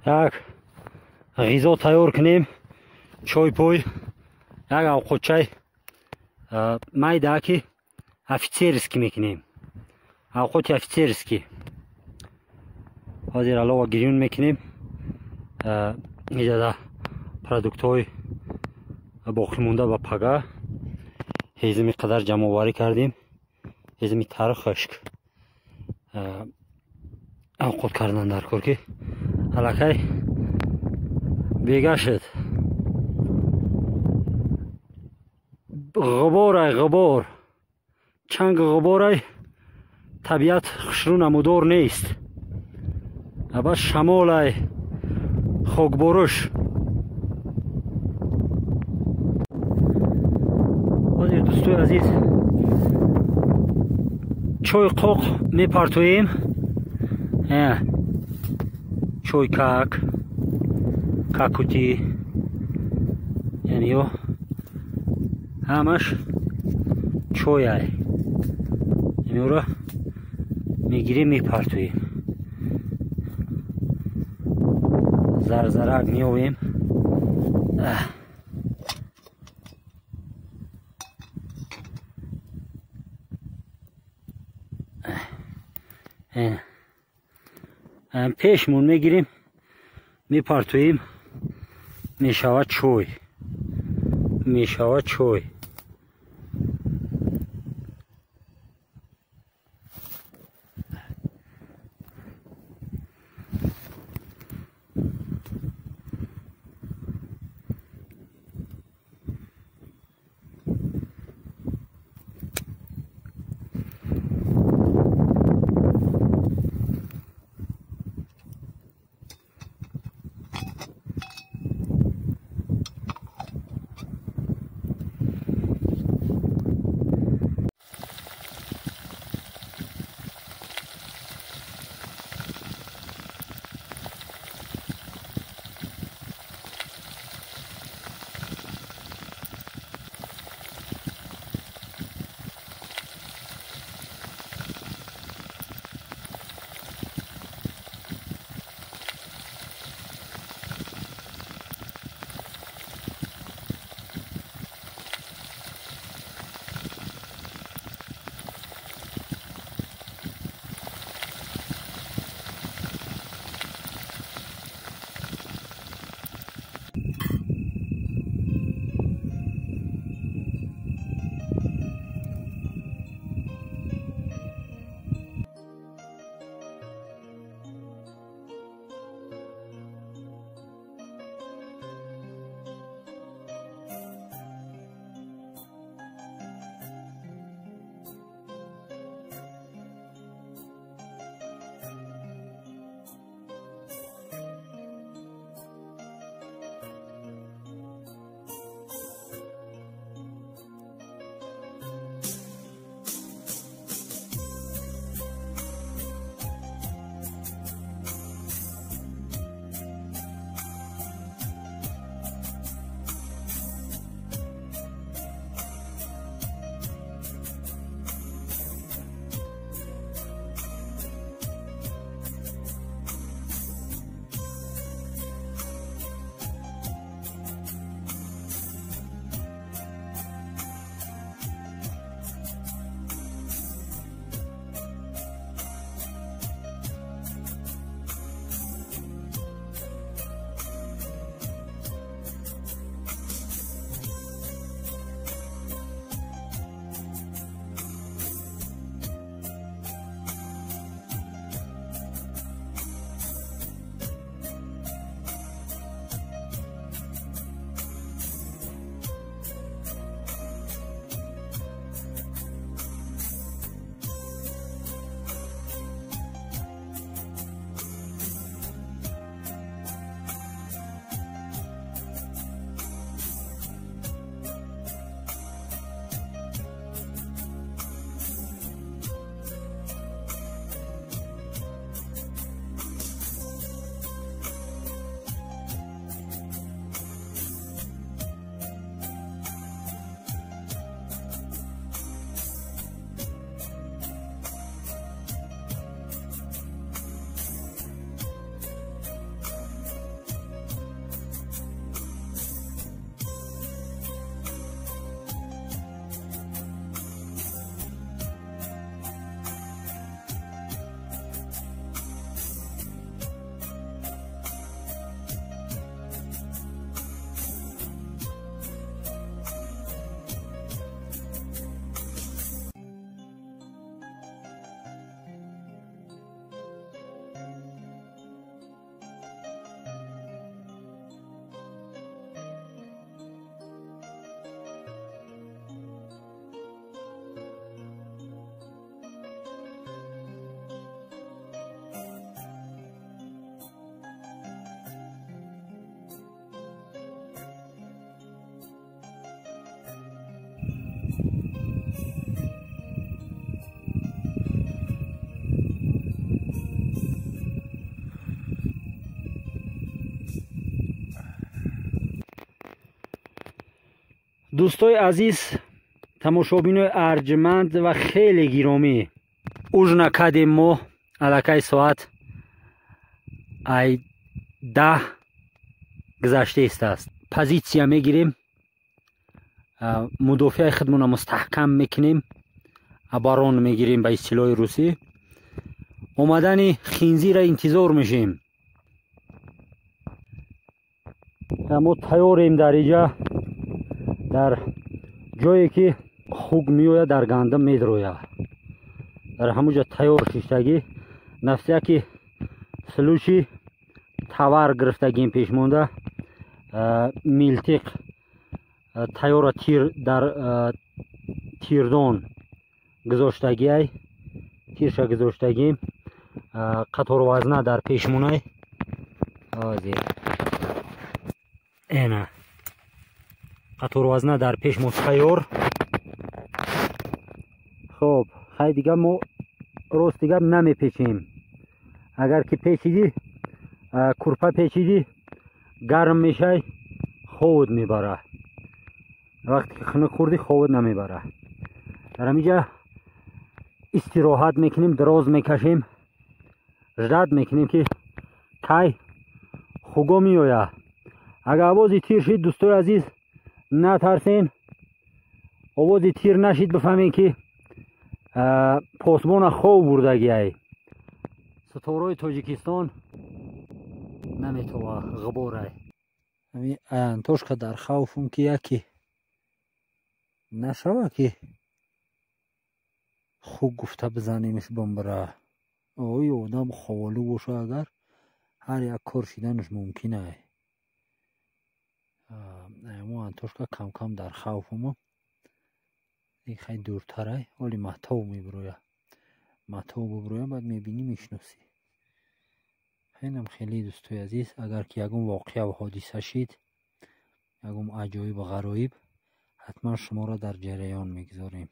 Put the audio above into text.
Як ғизо тайёр кунем, чой пой, як авқотчай майда ки офицерский мекунем. Авқоти офицерский. Ҳозир алова гирён мекунем. Иҷада продуктҳои боқимонда ба пага ҳезими қадар ҷамъоварӣ кардем. Ҳезими тару хушк. Авқот кардан дар кор ки аллакай бега шуд. Ғуборай ғубор. Чанг ғуборай, табиат хушрӯ намудор нест. Аба шамолай хокборуш. Ҳозир дӯстои азиз чой қоқ мепартоем. Чой как, какути, яъне ё ҳамаш чойай. Инро мегирем, мепартоем. Зарзарак меовем. Пешмон мегирем, мепартоем, мешавад чой. Мешавад чой. Дӯстои азиз, тамошобинои арҷманд ва хеле гиромӣ, ужина кардем мо аллакай соат ай 10 гузаштаистааст. Позитсия мегирем, мудофиаи худмонро мустаҳкам мекунем, оборон мегирем ба истилоҳи русӣ. Омадани хинзира интизор мешем. Мо тайёрем дар иҷа, дар ҷое ки хук меояд, дар гандум медрояд, дар ҳамуҷа тайёр шиштагӣ. На всякий случай тавар гирифтагим пешмонда, милтиқ тайёра, тир дар тирдон гузоштагиай, тирша гузоштагим, қаторвазна дар пешмонай. Эна қаторвазна дар пеш мо тайёр. Хоб, хай дига мо рост дига намепечем. Агар ки печидӣ, курпа печидӣ, гарм мешай, ховуд мебара. Вақте ки хунук хӯрдӣ, ховуд намебара. Дар ҳамиҷа истироҳат мекунем, дароз мекашем, ждать мекунем, ки кай хуго меояд. Агар овози тир шид, дӯстои азиз, натарсен. Овози тир нашид, бифаҳмем, ки посбона хов бурдагиай. Ситораи Тоҷикистон наметова, ғуборай. Ҳами Антошка дар хавфум, ки яке нашава, ки хук гуфта бизанемш бомбара. Ой, одам ховолу боша, агар ҳар як кор шиданаш мумкин ай. Мо Антошка камкам дар хавфумо. Хай дуртарай, ҳоли маҳтов мебироя. Маҳтов бибироя, баъд мебинӣ, мешиносӣ. Инам хеле, дӯстои азиз, агар ки ягон воқеа ва ҳодиса шид, ягон аҷоибу ғароиб, ҳатман шуморо дар ҷараён мегузорем.